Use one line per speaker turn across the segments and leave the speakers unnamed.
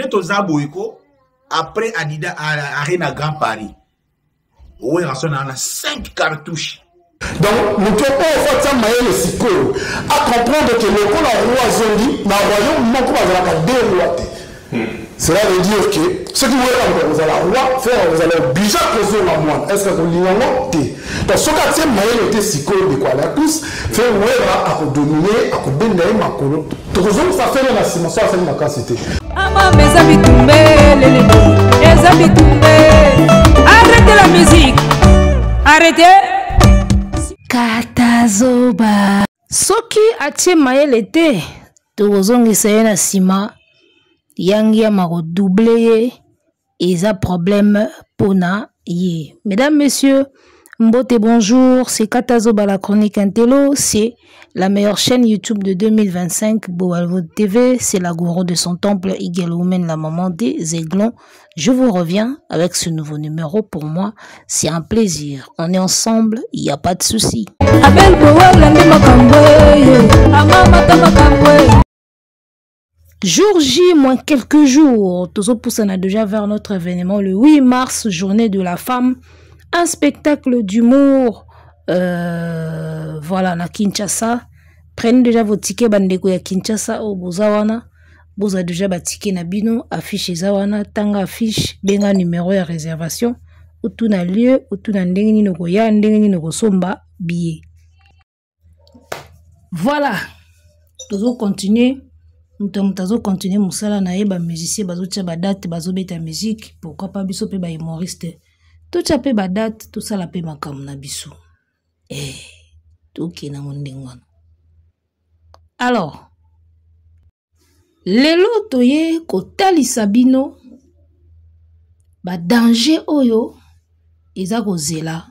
Nde toza boye ko après Adidas Arena Grand Paris. Werrason na 5 cartouches.
Donc moto oyo fo atia mayele sikoyo acomprendre ke lokola roi azongi na royaume moko bazalaka deux roi te. Cela veut dire que soki Werra moto akozala roi, Ferre akozala oblige akozonga mwana. Est-ce que akolinga yango te? Donc soki atie mayele te sikoyo ndeko Alatus, Ferre Werra akodomine, akobenda ye makolo. Tokozongisa Ferre na nsima soki asali makasi te.
Amama eza bitumbe lele eza bitumbe. Arrêtez la musique. Arrêtez.
Katazoba. Soki atie mayele te, tokozongisa ye na nsima. Yangi yama kodouble ye eza problème pona ye. Mesdames, messieurs, mbote bonjour, c'est Katazoba la chronique Intello, c'est la meilleure chaîne YouTube de 2025, Boalvo TV, c'est la gourou de son temple, Eagle Woman, la maman des aiglons. Je vous reviens avec ce nouveau numéro. Pour moi, c'est un plaisir. On est ensemble, il n'y a pas de souci.
Abel Bowal, nde makambo ye. Amama ta makambo ye.
Jour J, moins quelques jours, tozo poussana déjà vers notre événement le 8 mars, journée de la femme, un spectacle d'humour, voilà, na Kinshasa. Prenez déjà vos tickets, bandeko ya Kinshasa, au Bozawana. Boza déjà ba ticket na bino, affiche eza wana, tanga affiche, benga numéro ya réservation, otuna lieu, otuna ndenge nini okoya, ndenge nini okosomba billet. Voilà, tozo continuer. Moto ya moto azo continuer mosala na ye, ba musicien bazotia ba date, bazobeta musique, pourquoi pas biso pe ba humoriste. Totia pe ba date, tosala pe makambo na biso. Tokende nango ndenge wana. Alors, lelo toye kotalisa bino ba danger oyo eza kozela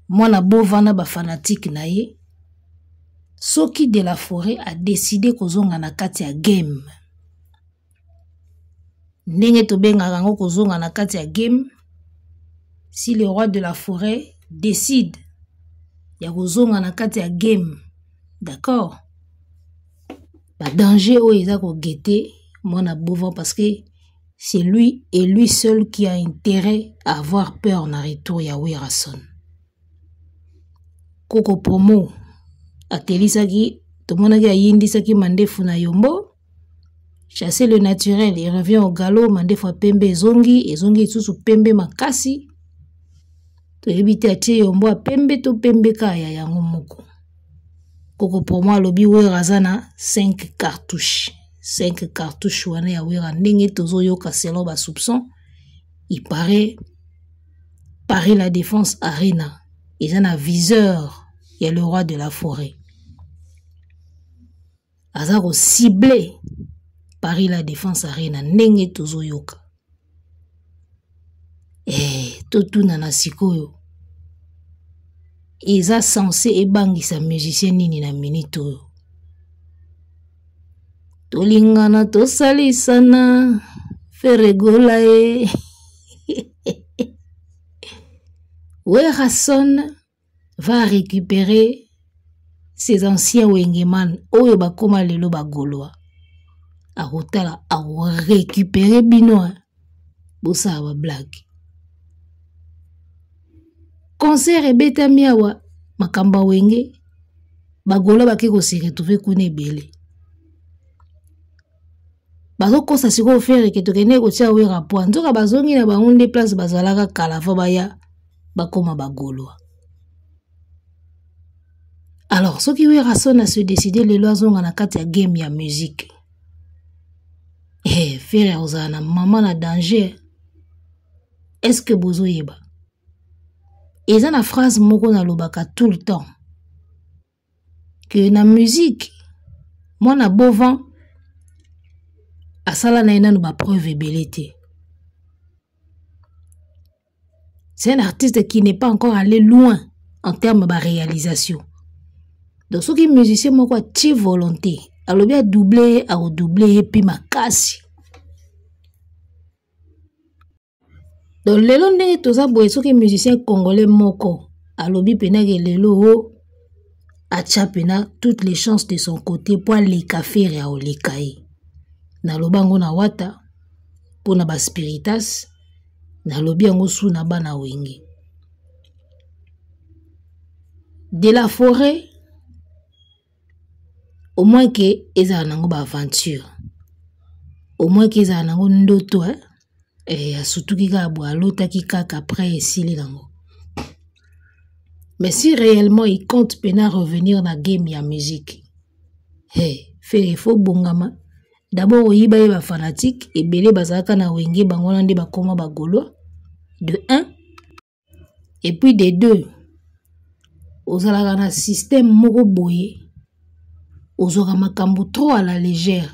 mwana bova na ba fanatique na ye soki de la forêt a décidé kozonga na kati ya game. Ndenge tobengaka yango kozonga na kati ya game, si le roi de la forêt décide ya kozonga na kati ya game, d'accord, ba danger oyo eza kogete mwana bova parce que c'est lui et lui seul qui a intérêt à avoir peur na retour ya Werrason. Koko promo atelisaki, tomonaki ayindisaki mandefu na yombo, chasser le naturel, il revient au galop, mandefu ya pembe ezongi, ezongi lisusu pembe makasi. Toyebi te atie yombo ya pembe to pembe kaka ya yango moko. Koko promo alobi Werra aza na 5 cartouches. 5 cartouches wana ya Werra ndenge tozoyoka selon ba soupçons, il paraît Paris la Défense Arena eza na viseur ya le roi de la forêt. Aza ko cibler Paris la Défense Arena ndenge tozoyoka. Totuna na sikoyo eza censé ebangisa musicien nini na minute oyo? Tolingana tosalisana Ferregola e. Werrason va récupérer ses anciens Wengeman oyo bakoma lelo ba Gaulois. Akotala ako récupérer bino, hein. Bosala ba blague. Concert ebetami awa makambo ya Wenge, ba Gaulois bake ko se retrouver kuna ebele. Bazokosa sikoyo Ferre ke tokende kotia Werra poids. Nzoka bazongi na bango nde place bazalaka kala avant baya bakoma ba Gaulois. Alors soki Werrason a se décider lelo azonga na kati ya game ya musique, Ferre akozala na mama na danger. Est-ce que bozoyeba? Eza na phrase moko nalobaka tout le temps que na musique mwana bovan asala na ye nanu ba preuve ebele te. C'est un artiste qui n'est pas encore allé loin en termes de réalisation. Donc soki musicien moko atie volonté, alobi a doubler, a redoubler et puis makasi. Donc lelo ndenge toza boye, soki musicien congolais moko alobi pena ke lelo o atia pena toutes les chances de son côté po aleka Ferre ya oleka ye. Naloba yango na Wata mpo na ba spiritas, nalobi yango su na bana Wenge. De la forêt au moins ke ezala nango ba aventure, au moins ke ezala nango ndoto hein? Eh, asutuki kaka boye, alotaki kaka après esili nango. Mais si réellement il compte pena revenir na game ya musique, hey, Ferre faut bongama. D'abord oyiba ye ba fanatique ebele bazalaka na Wenge, bango wana nde bakoma ba Gaulois de 1 et puis de 2 ozalaka na système moko boye ozwaka makambo trop à la légère.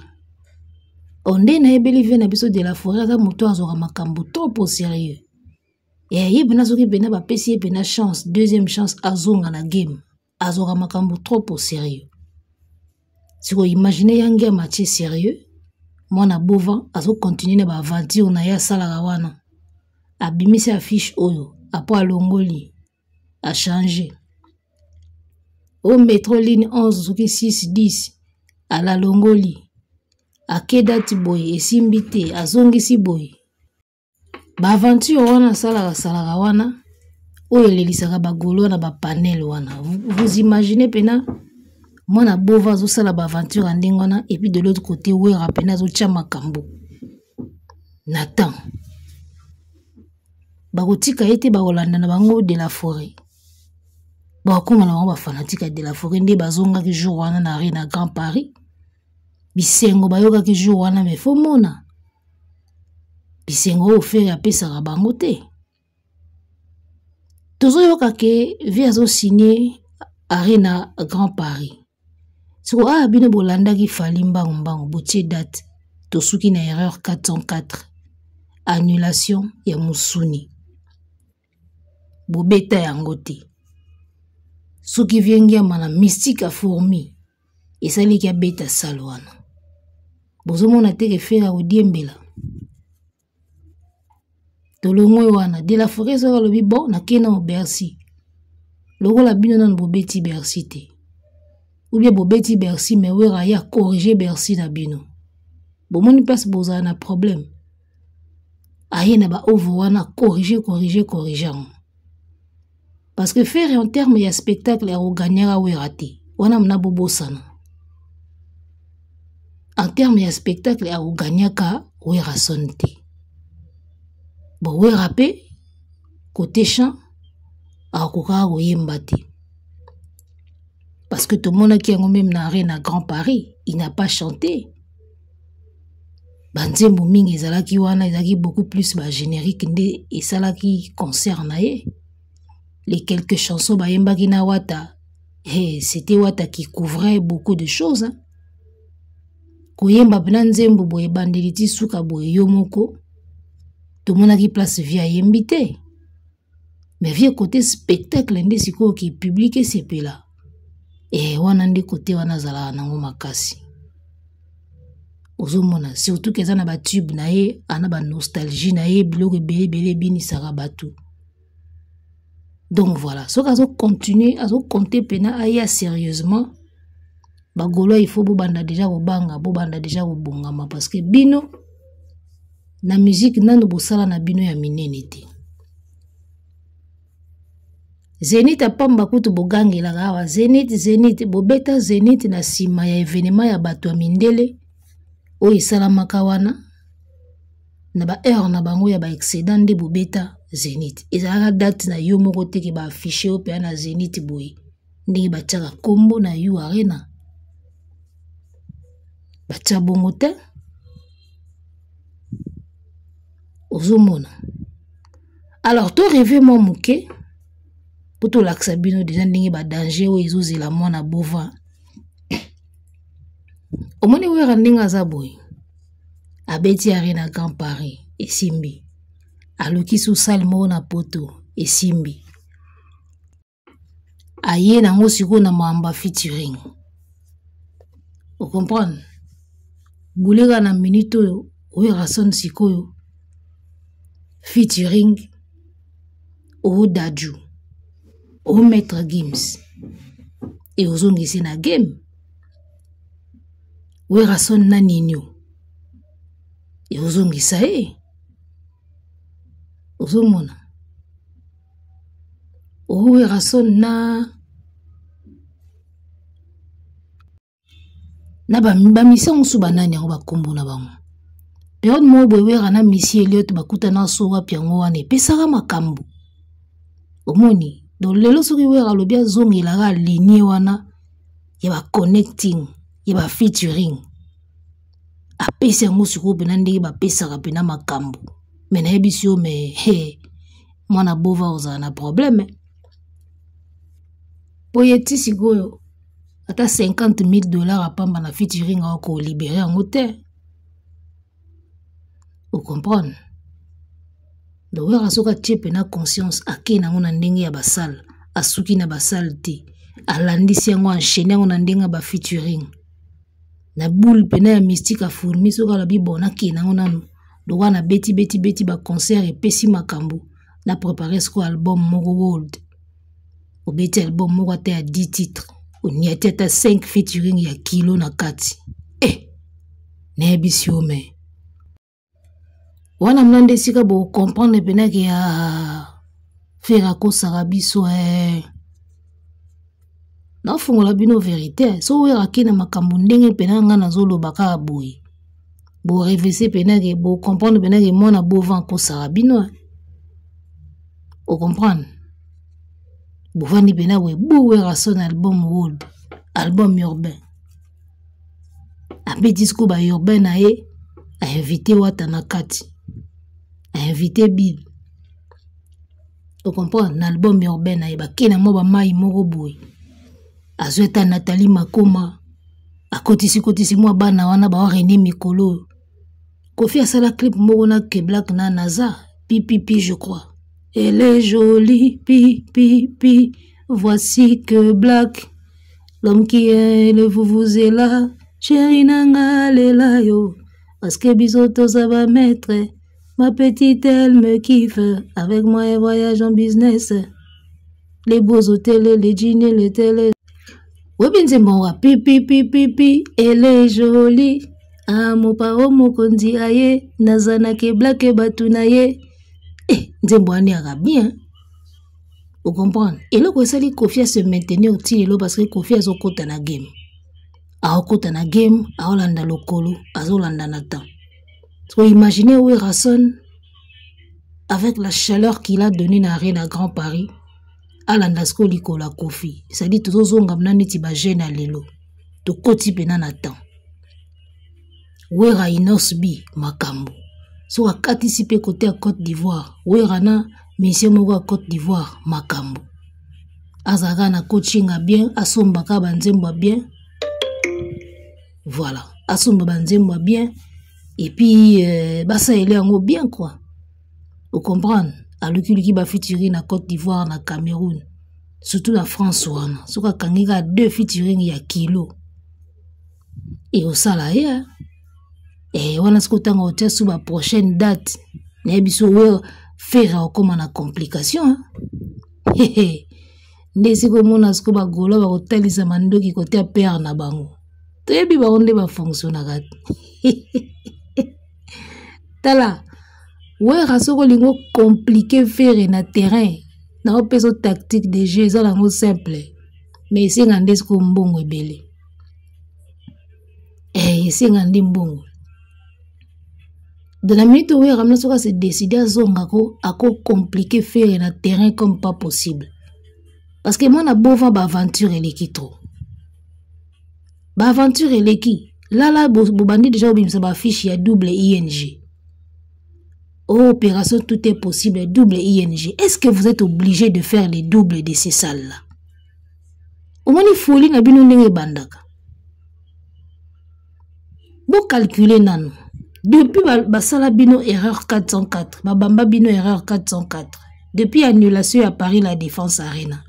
Onde nayebeli vie na biso de la forêt aza moto azwaka makambo trop au sérieux. Et ayebi na soki pena bapesi ye pena chance, deuxième chance azonga na game, azwaka makambo trop au sérieux. Siko imagine yange ya Mathieu sérieux, mwana Bova azo continuer na ba aventure na ye asalaka wana. Abimisi affiche oyo, apo alongoli, a changer. Au métro ligne 11 soki 6 10 ala longoli. Ake date boye esimbi te, azongisi boye. Ba aventure wana asalaka salaka wana oyo elelisaka ba Gaulois na ba panel wana. Vous imaginez pena mwana Bova azosala ba aventure ya ndenge wana et puis de l'autre côté Wera pena azotia makambo na temps. Bakotika ye te, bakolanda na bango de la forêt. Bakokoma na bango ba fanatique ya de la forêt nde bazongaki jour wana na Arena Grand Paris. Bisengo bayokaki jour wana, mais faut mona bisengo oyo Ferre apesaka bango te. Tozoyoka ke vie azosigner Arena Grand Paris. Siko awa bino bolandaki Fally mbangu mbangu botie date, tosuki na erreur 404, annulation ya musuni. Bobeta yango te. Soki vie ngiama na mystique ya fourmi esaliki abeta salle wana. Bozomona te ke Ferre akodiembela. Tolongwe wana de la forêt soki alobi bon nakei na Bercy. Lokola bino nanu bobeti Bercy te. Ou bien bobeti Bercy mais Wera ya corriger Bercy na bino. Bomoni place bozala na problème. Aye na ba ovo wana corriger, corriger, corriger yango. Parce que Ferre en terme ya spectacle ya kogagnaka Wera te. Wana mna bobosana. En terme ya spectacle ya kogagnaka Wera son te. Bon, Wera pe côté chant akokaka koyemba te. Parce que tomonaki yango même na Arena Grand Paris, il n'a pas chanté. Banzembo mingi ezalaki wana, ezalaki beaucoup plus ba générique nde esalaki concert na ye. Les quelques chansons bayembaki na Wata, hey, c'était Wata qui couvrait beaucoup de choses, hein. Koyemba pena nzembo boye ebandeli ti suka boye yo moko, tomonaki place vie ayembi te. Mais vie côté spectacle nde sikoyo ki public esepela. Eh, wana nde côté wana azalaka nango makasi. Ozomona surtout ke eza na ba tube na ye, ana ba nostalgie na ye, biloko ebele ebele ebinisaka bato. Donc voilà, soki azo continuer, azo compter pena aya sérieusement, ba Gaulois il faut bobanda déjà kobanga, bobanda déjà kobongama parce que bino na musique nanu bosala na bino ya minene te. Zénith apamba kutu bogangelaka awa, Zénith, Zénith, bobeta Zénith na nsima ya événement ya bato ya mindele oyo esalamaka wana na ba heure na bango ya ba excédent nde bobeta Zénith. Ezalaka date na yo moko te ke ba affiche oyo mpenza na Zénith boye ndenge batiaka kombo na U Arena. Batia bongo te. Ozomona. Alors to rêver mwa moke po tolakisa bino déjà ndenge ba danger oyo ezozela mwana Bova. Omoni Wera ndenge aza boye. Abeti Arena Grand Paris esimbi. Aluki sous salle moko na poto esimbi. Aye nango sikoyo na mwamba featuring. O comprendre? Bouleka na minute oyo Werason sikoyo featuring o Dadju, o Maître Gims et ozongisi na game. Werason na Ninho. Ekozongisa ye. Ozomona. Werrason na na bamisia mosusu banani yango bakombo na bango periode moko boye wera na misi eliot bakutana so wapi yango wana epesaka makambo omoni donc lelo soki wera alobi azongelaka linie wana ya baconnecting ya bafeaturing apesi yango sikoyo mpena ndenge bapesaka mpena makambo me nayebisi yo me he mwana bova ozala na probleme mpo ye ti sikoyo ata 50 000 dollars apamba na featuring akolibere yango te ocomprendre donc kaka soki atie mpena conscience ake nango na ndenge ya basale asuki na basale te alandisi yango enchaîne yango na ndenge ya bafeaturing na boule mpena ya mystique afourmi soki alobi bon nakende yango nanu lokola na beti beti beti baconcert epesi makambo na prépare sikoyo album moko world obeti album moko ata ya 10 titre oniati ata 5 featuring ya kilo na kati eh, nayebisi yo me wana mna nde esika bocomprendre mpenake ya fere akosaka biso eh. Nafungola bino verite so wera ake na makambo ndenge mpena ngai nazoloba kaka boye borevese mpenake bocomprendre mpenake mwana bova akosaka bino eh. Ocomprendre bovandi mpena boye bu wera son album world album urbain abeti sikoyo ba urbain na ye ainvite wata na kati ainvite bill ocomprendre na album urbain na ye bake na mwa bamai moko boye azwi ata nathalie makoma akotisi kotisi mwa bana wana bawa rene mikolo oyo kofi asala clip moko na keblak na naza pipipi je crois elle est jolie pi pi pi voici que black l'homme qui est le vuvuzela chéri nanga lela yo parce que biso toza ba maître ma petite elle me kiffe avec moi elle voyage en business les beaux hôtels les jeans les télé oyebi nzembo yango pipipipipi elle est jolie ah, mopao mokonzi aye naza na keblake bato na ye eh, nzembo wana yaka bien ocomprendre eloko esali kofi ase maintenir ti lelo parce que kofi azokota na game aokota na game aolanda lokolo azolanda na temps so imagine werrason avec la chaleur qu'il a donné na arena grand paris alanda sikoyo likolo ya kofi cestadire tozozonga mna neti bajeune ya lelo tokoti mpena na temps wera inos b makambo soki akatisi mpe kote ya côte d'ivoire wera na monsieur moko ya côte d'ivoire makambo azalaka na coaching ya bien asombaka banzembo ya bien voilà asomba banzembo ya bien epuis euh, basaleli yango bien quoi ocomprendre alukiluki bafeaturing na côte d'ivoire na cameroun surtout na france wana soki akangi kaka deux featuring ya kilo ekosala ye eh, wana soki otanga otia su ba prochaine date nayebi so we fere okóma na complication nde esika omona siko bagolo bakotalisa mandoki kote ya pere na bango toyebi bango nde bafonctionnaka tala wera soki olingi okomplike fere na terrain naopesa tactique de jeu eza nango simple mais esenga nde sikoyo mbongo ebele eh, esenga nde mbongo de la minute oyo ramna soki ase décide azonga ko akokomplike fere na terrain comme pas possible parce que mwana bova baaventure eleki trop baaventure eleki lala bobandi deja kobimisa baaffiche ya double ing oh, opération tout est possible double ing est ce que vous êtes obligé de faire les doubles de ces salles là omoni folie na bino ndenge ebandaka bocalcule nanu depuis basala bino erreur 404 babamba bino erreur 404 depuis annulation ya paris la défense arena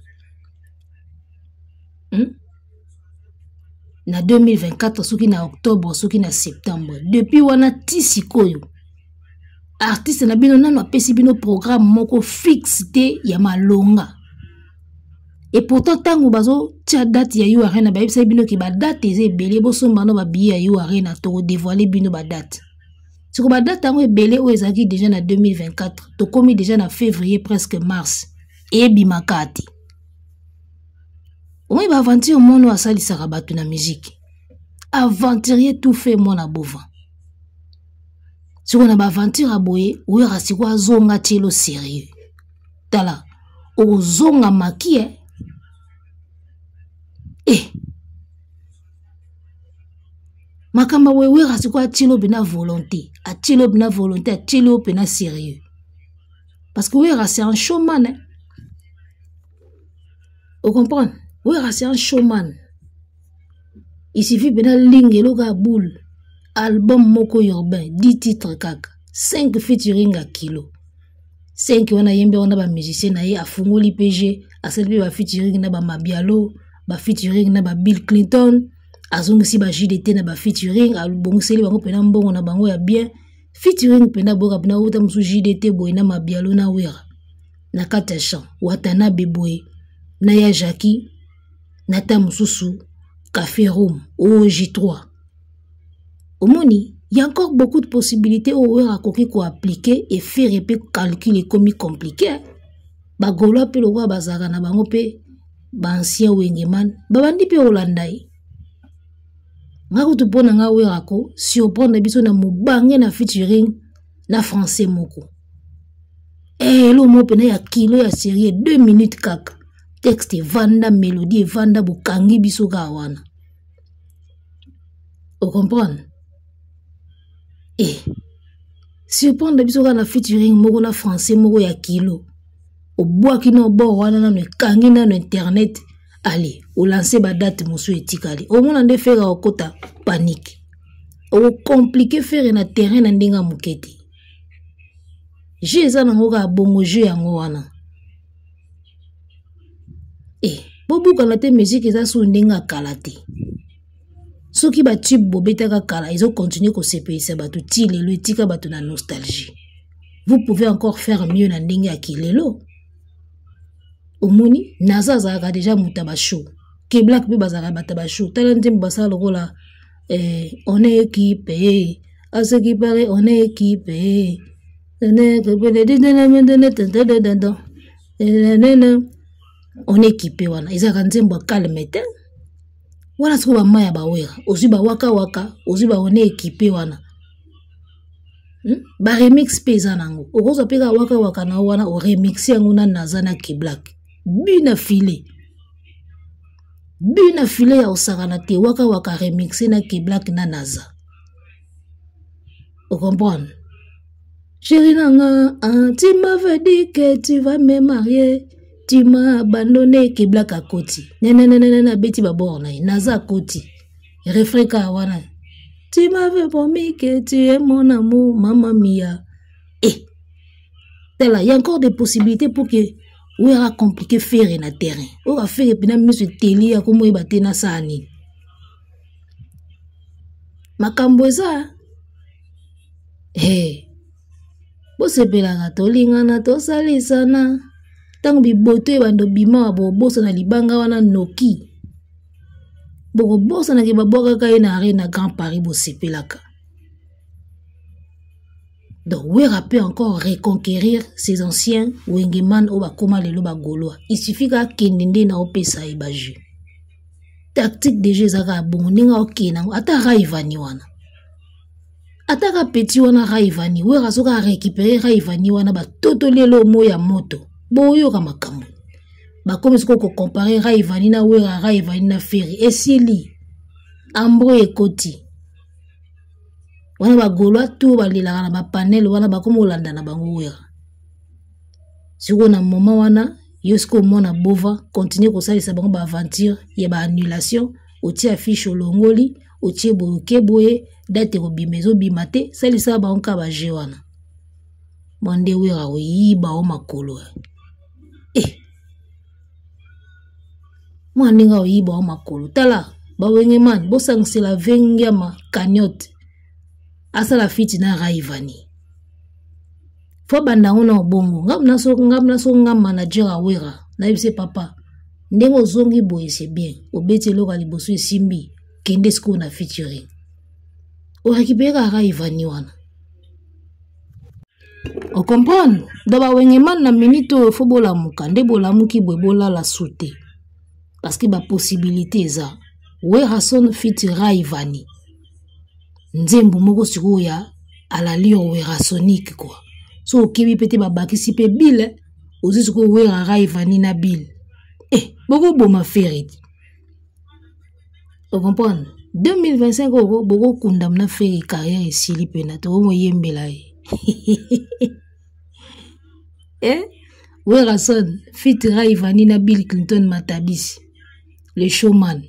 hmm? na 2024 soki na octobre soki na septembre depuis wana ti sikoyo artiste na bino nano apesi bino programme moko fixe te ya malonga et pourtant ntango bazotia date ya u arena bayebisaki bino ke badate eza ebele bosomba no babiye ya u arena tokodevoile bino badate. Siko badate yango ebele oyo ezalaki deja na 2024, tokomi deja na février presque mars, ebimaka te. Omoni baaventure mono asalisaka bato na musique, aventurier tout fait mwana bova. Siko na baaventure ya boye oyaka siko azonga tielo sérieux. Tala okozonga maki eh? Eh. Makambo ya wewera sikoyo atieli oyo mpena volonté, atieli oyo mpena volonté, atieli oyo mpena sérieux, parce que Wera c'est un showman, hein? Ocomprendre, Wera c'est un showman. Il suffit mpena linga eloko ya boule, album moko urbain 10 titres kaka, 5 featuring ya kilo 5 wana yembe wana bamusicien na ye, afungoli pg, asali mpe bafeaturing na bamabialo, bafeaturing na ba Bill Clinton, azongisi ba JDT na bafeaturing, abongiseli bango mpena mbongo na bango ya bien featuring mpena boyoka mpena wuta mosusu JDT boye na mabialo na Wera na kati ya champ, Watanabe boye na ya Jackie na ta mosusu Café Room o J3. Omoni, il y a encore beaucoup de possibilités oyo Wera akoki koappliquer et faire mpe calcul ekomi compliqué. Bagaulois mpe lokola bazalaka na bango mpe baancien wengeman babandi mpe kolanda ye. Nga kutu mpo na nga Wera ko surprendre biso na mobange na featuring na français moko. Elo moko mpena ya kilo ya série 2 minutes kaka, texte evanda, mélodie evanda, bokangi biso kaka wana. Ocomprendre? Surprendre biso kaka na featuring moko na français moko ya kilo, obwaki na bord wana nano ekangi nano internet, ale olance badate mosusu etikali, omona nde Fere okota panique, okomplike Fere na terrain na ndenge ya moke te. Jeu eza nango kaka bongo, jeu yango wana. Bobukana te, musique eza so ndenge ya kala te. Soki batube bobetaka kala ezokontinue kosepelisa bato ti lelo, etika bato na nostalgie. Vous pouvez encore faire mieux na ndenge ya kilelo. Omoni naza azalaka deja moto ya bashow, Keblak mpe bazalaka bato ya bashow. Tala nzembo basala lokola on est équipé, à ce qui paraît on est équipé, on est équipé wana ezalaka nzembo ya calme te. Wana sikoyo bamaya ya bawera, ozwi bawakawaka, ozwi ba on est équipé wana. Ba remix mpe eza nango, okozwa mpe kaka wakawaka na wana oremix yango na naza na Keblak bina file, bina file ya osakana te, wakawaka remixe na Keblak na naza. Ocomprendre? Chéri nanga, ah, tu m'avais dit que tu vas me marier, tu m'as abandonné. Keblak akoti nenenenene, abeti babord na ye, naza akoti refrain kaka wana, tu m'avais promis que tu es mon amour, maman mia. Tala, il y a encore des possibilités pour que Wera compliqué faire na terrain. Oka faire pina miso teli ya komo ebate na sani. Makambo eza. Hey. Bosepelaka tolingana tosalisana. Tango biboto ebando bima bobosana libanga wana noki. Bokobosana ke babwakaka ye na arena Grand Paris bosepelaka. Donc Wera peut encore reconquérir ses anciens Wengeman oyo bakoma lelo ba Gaulois. Il suffit kaka kende nde na opesa ye ba jeu. Tactique de jeu ezalaka ya bongo ndenge akokende yango ata Raivani wana. Ata ka petit wana Raivani, Wera soki a récupérer Raivani wana batotoli elo mo ya moto. Boyoka makambo. Bakomi sikoyo kocompare Raivani na Wera, Raivani na Ferre. Esili. Ambro ekoti. Wana ba Gaulois tout balelaka na ba panel wana bakomi kolanda na bango Wera. Sikoyo na moment wana yo sikoyo mwana bova continue kosalisa bango ba aventure ya ba annulation, otie affiche olongoli, otie boye oke boye, date ekobima ezobima te, salisa bango kaka ba jeu wana. Mwa nde Wera oyiba o makolo. Mwa ndenge oyiba o makolo. Tala ba Wengeman bosangisela Vengiama cagnotte asala fiti na Raivani. Fo banda ngo na obongo. Ngam na so, ngam na so, ngam manager ya Wera. Nayebise papa, ndenge ozongi boye c'est bien. Obeti eloko ya liboso esimbi, kende sikoyo na featuring. O récupérer Raivani wana. Ocomprendre? Donc bawengeman na minute oyo fo bolamuka nde bolamuki boye bolala su te parce que bapossibilité eza. Werrason fit Rayvanny nzembo moko sikoyo ya à l'allure werrasonique quoi. So okebi pe te babakisi pe bile ozwi sikoyo Werra Rayvanny na bile eh bokoboma Ferre te. Ocomprendre? 2025 oyo bokokundama na Ferre carrière esili pena tokomoyembela ye. Eh Werrason fit Rayvanny na Bill Clinton Matabisi le showman.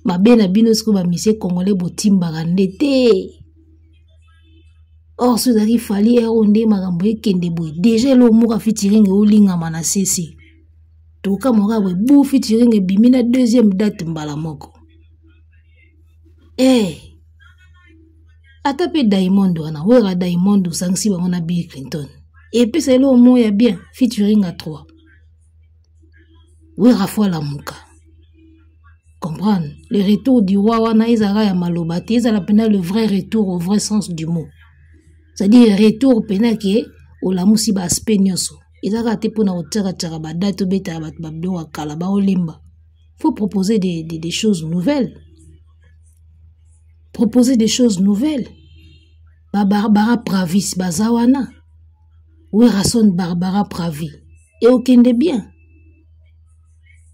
Mabe na bino sikoyo ba musiciens congolais botimbaka nde te. Or soki ezalaki Fally ero nde makambo ekende boye déjà eloko moko featuring olingama na sese. Tokamwa kaka boye bu featuring ebimi na deuxième date mbala moko. Eh ata pe Diamond wana Wera Diamond osangisi bango na Bill Clinton epesa eloko moko ya bien featuring à 3. Wera fo alamuka. Comprendre? Le retour du roi wana ezalaka ya maloba te, ezala pena le vrai retour au vrai sens du mot. C'est-à-dire retour pena ke olamusi ba aspect nyonso. Ezalaka te mpona kotiaka-tiaka ba date obetaka bato ba biloko ya kala baolemba. Faut proposer des choses nouvelles. Proposer des choses nouvelles. Ba Barbara Pravis baza wana. Werrason Barbara Pravi. Et okende bien.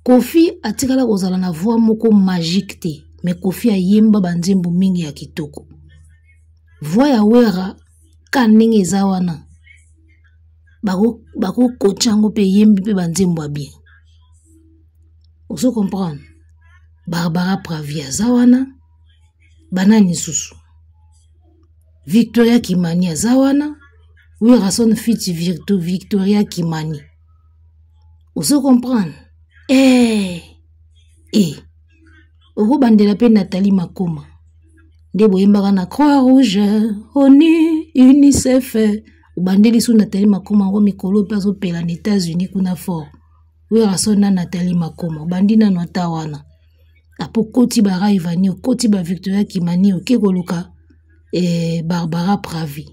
Koffi atikala kozala na voix moko magique te, mais Koffi ayemba ba nzembo mingi ya kitoko. Voix ya Werra ka ndenge eza wana. Bako kocha yango pe yembi pe ba nzembo ya bien. Ozo comprendre? Barbara Pravi aza wana, banani susu? Victoria Kimani aza wana, Werrason fit Victoria Kimani. Ozo comprendre? Eh! Eh! Okobandela pe Nathalie Makoma. Nde boyembaka na Croix Rouge, ONU, UNICEF. Obandeli su Nathalie Makoma yango mikolo pe azopela na États-Unis kuna fort. Werrason na Nathalie Makoma. Obandi nanu ata wana. Apo koti ba Rayvanny, okoti ba Victoria Kimani, oke koluka Barbara Pravi.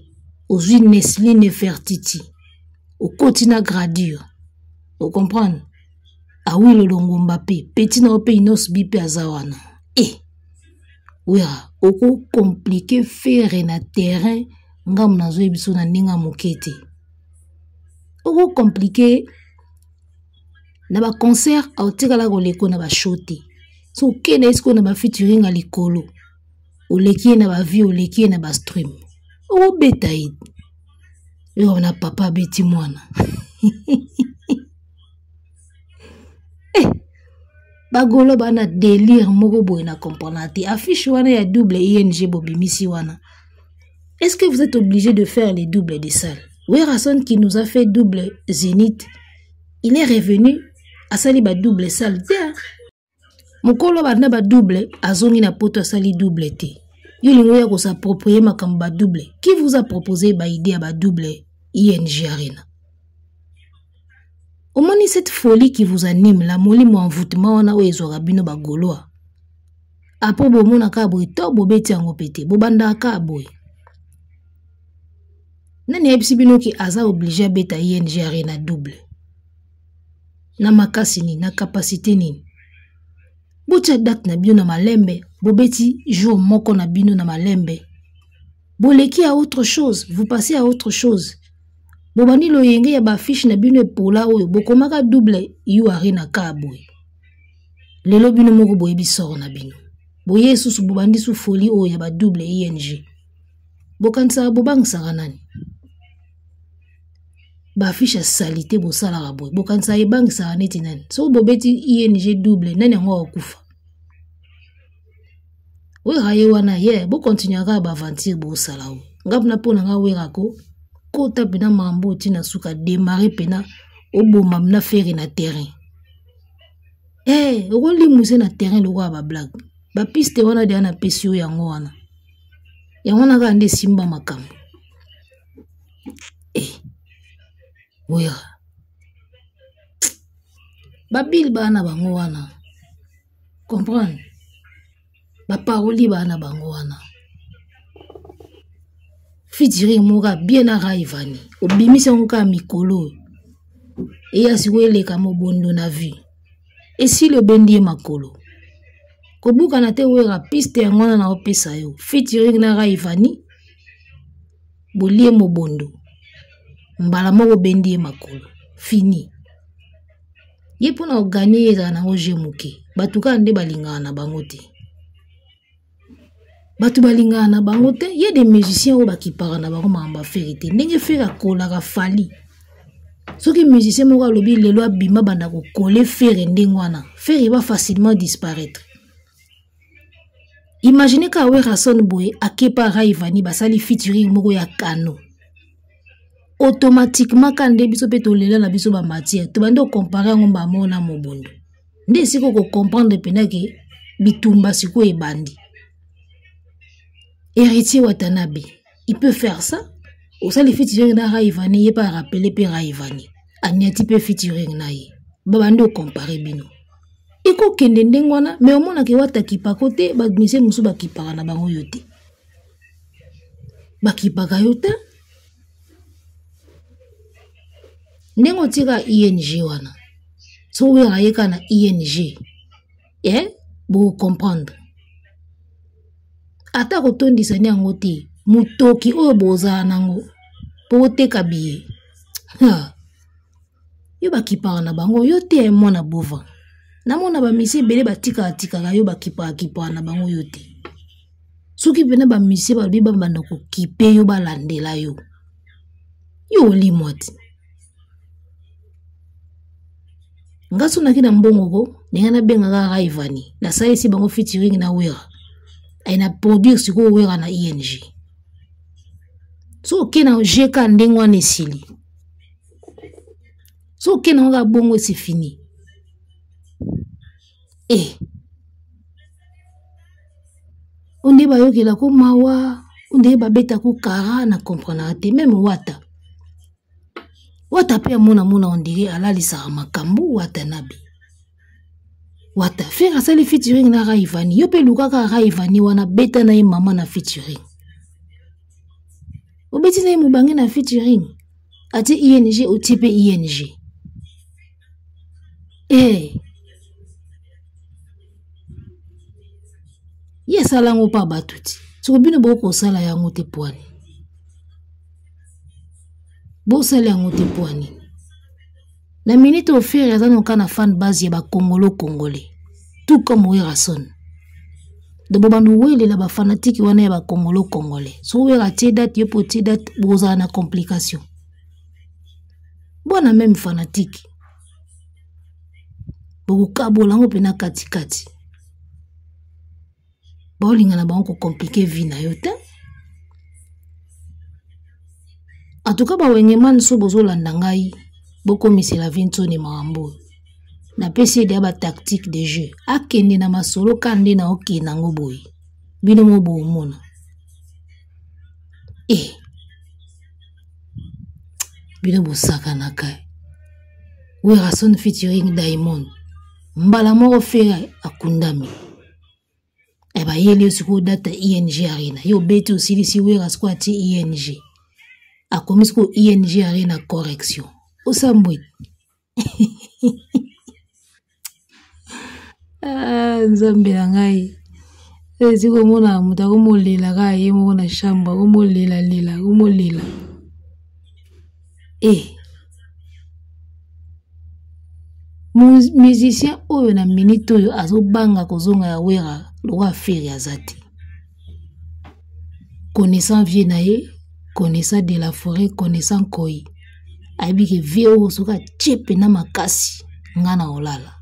Ozwi Nesli Nefertiti. Okoti na gradure. O comprendre? Awilo Longomba pe, petit na yo pe Innoss'B pe aza wana. Eh! Wera, oko compliquer Ferre na terrain, ngamu nazoyebi biso na ndenge ya moke te. Oko compliquer na ba concert aotikala koleko na ba show te. So okende ye sikoyo na ba featuring ya likolo. Oleki ye na ba vie, oleki ye na ba stream. Okobeta ye. Yo wana papa abeti mwana. Eh, bagolo bana délire moko boye na comprendre te. Affiche wana ya double ING bobimisi wana. Est-ce que vous êtes obligé de faire les doubles des salles? Werrason qui nous a fait double Zénith, il est revenu asali ba double salle te. Mokolo banda ba double azongi na poto asali double te. Yo lingo ya ko s'approprier makambo ba double. Qui vous a proposé ba idée ya ba double ING Arena? Omoni cette folie qui vous anime la molimo envoûtement wana oyo ezwaka bino ba Gaulois. Apo bomona kaka boye to bobeti yango pe te, bobandaka kaka boye. Nani ayebisi bino ki aza obligé abeta ING Arena double? Na makasi nini, na capacité nini? Botia date na bino na malembe, bobeti jour moko na bino na malembe. Boleki à autre chose, vous passez à autre chose. Bobandi loyenge ya ba affiche na bino epola oyo, bokomaka double U Arena kaka boye. Lelo bino moko boyebi sort na bino. Boye susu bobandi su folie oyo ya ba double ING. Bokanisaka bobangisaka nani? Ba affiche ya salite bosalaka boye. Bokanisaka ebangisaka neti nani? Soki bobeti ING double, nani yango akokufa? Wera ye wana ye, bo continuer kaka ba aventure bosala oyo. Nga mpena mpo na nga Wera ko kota mpena mambo oyo tina suka démarrer mpena oboma mpena Ferre na terrain. Eh, okolimwise na terrain lokola ba blague. Ba piste wana deja napesi yo yango wana. Yango wana kaka nde esimba makambo. Eh, Wera. Ba bile bana bango wana. Comprendre? Ba paroli bana bango wana. Featuring moko ya bien na Rayvanny. Obimisi yango kaka mikolo oyo. Eya sikoyo eleka mobondo na vie. Esili obendi ye makolo. Kobukana te Werra, piste yango wana naopesa yo. Featuring na Rayvanny, bolie mobondo. Mbala moko obendi ye makolo. Fini. Ye mpona koganye ye ezala nango jeu moke. Bato kaka nde balingaka na bango te. Bato balingaka na bango te. Ye des musiciens oyo bakipaka na bango makambo ya Ferre te. Ndenge Ferre akolaka Fally. Soki musicien moko alobi lelo abima banda kokole Ferre ndenge wana, Ferre va facilement disparaître. Imaginez ka Werrason boye akepa Rayvanny basali featuring moko ya kano. Automatiquement ka nde biso pe tolela na biso ba matière, tobandi kocompare yango mbala moko na mobondo. Nde esika okocomprendre mpena ke bitumba sikoyo ebandi. Héritier Watanabe, il peut faire ça. Osali featuring na Rayvanny, ye pa rappeler pe Rayvanny. Aniati pe featuring na ye. Babandi okompare bino. Ekokende ndenge wana, mais omonaka Wata kipako te, ba musiciens mosusu bakipaka na bango yo te. Bakipaka yo te. Ndenge otika ING wana. So Wera ye kaka na ING. Bo comprendre. Ata kotondisa ni yango te, motoki oyo bozala nango po boteka biye. Ha. Yo bakipaka na bango yo te, mwana bova. Namona ba musiciens ebele batikaka tikaka yo, bakipaka kipaka na bango yo te. Soki mpena ba musiciens balobi babanda kokipe yo, balandela yo, yo olimwa te. Nga so naki na mbongo ko, ndenge nabengaka Rayvanny, nasalisi bango featuring na Wera. Ay na produire sikoyo Wera na ING. So oke na GK ndenge wana esili. So oke na ngo bongo c'est fini. Onde bayokela ko mawa, onde babeta ko kara na comprendre te même Wata. Wata pe amona mona on dirait alalisaka makambo Wata nabi. Wata Ferre asali featuring na Rayvanny, yo pe lukaka Rayvanny wana beta na ye mama na featuring. Obeti na ye mobange na featuring. Ati ING otie pe ING. Ye asala yango pa bato ti. Soko bino bokosala yango te pwani. Bosala yango te pwani. Na minute oyo Ferre aza noka na fan base ya ba Congolo Congolais. Tout comme Werrason. Donc bobanda welela ba fanatique wana ya ba Congolo Congolais. So Werra tie date, yo po tie date, bozala na complication. Bwana même fanatique. Bokokabola yango pena katikati. Baolinga na bango kocompliquer vie na yo te. En tout cas, ba Wenge Man so bozolanda ngai, bokomisela Vinsoni makambo oyo. Napesi ye deya ba tactique de jeu. Akende na masolo ka nde na okende yango boye. Bino mo bomona. Bino bosakanaka. Werrason featuring Diamond. Mbala moko Ferre akundami. Bayeli yo sikoyo date ya ING Arena. Yo obeti osilisi Werra sikoyo atie ING. Akomi sikoyo ING Arena correction. Osambwe. Nzambe na ngai. Esi komona moto akomolela kaka ye moko na chambre, akomolela lela, akomolela. Musicien oyo na minute oyo azobanga kozonga ya Werra lokola Ferre aza te. Connaissant vieux na ye, connaissant de la forêt, connaissant Koi. Ayebi ke vieux oyo soki atie pena makasi nga na olala.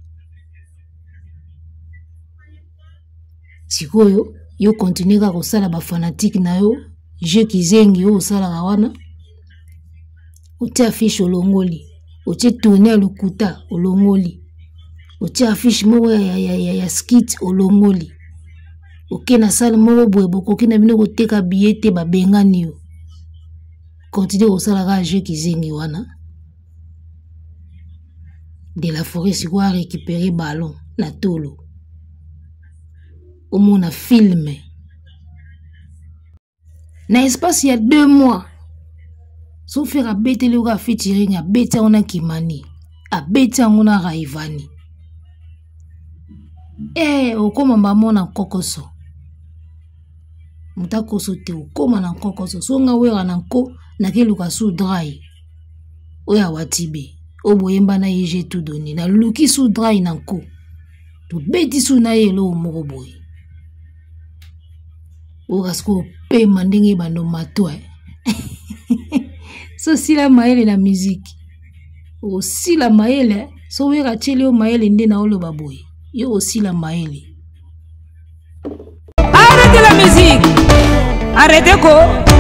Sikoyo yo continue kaka kosala ba fanatique na yo, jeu kizengi oyo osalaka wana. Otie affiche olongoli, otie tournée ya lokuta olongoli, otie affiche moko ya skit olongoli. Oke na salle moko boye bokoki na bino koteka billet te, babengani yo. Continue kosala kaka jeu kizengi wana. De la forêt sikoyo a récupérer ballon na tolo. Omona film. Na espace ya 2 mois, so Ferre abeteli yo kaka featuring, abeti yango na Kimani, abeti yango na Rayvanny. Eh, okoma mbamo na nkokoso. Moto akoso te, okoma na nkokoso. So nga Wera na nko, nakeluka su dry. Oyo awatibe, oyo boyemba na ye j'ai tout donné. Naluki su dry na nko. Tobeti su na ye eloko moko boye. Oyoka sikoyo pema ndenge ebanda omato, eh. So sila mayele na musique. Osila mayele, so Wera atieli yo mayele nde na oloba boye. Yo osila mayele.
Arrêtez la musique. Arrêtez ko.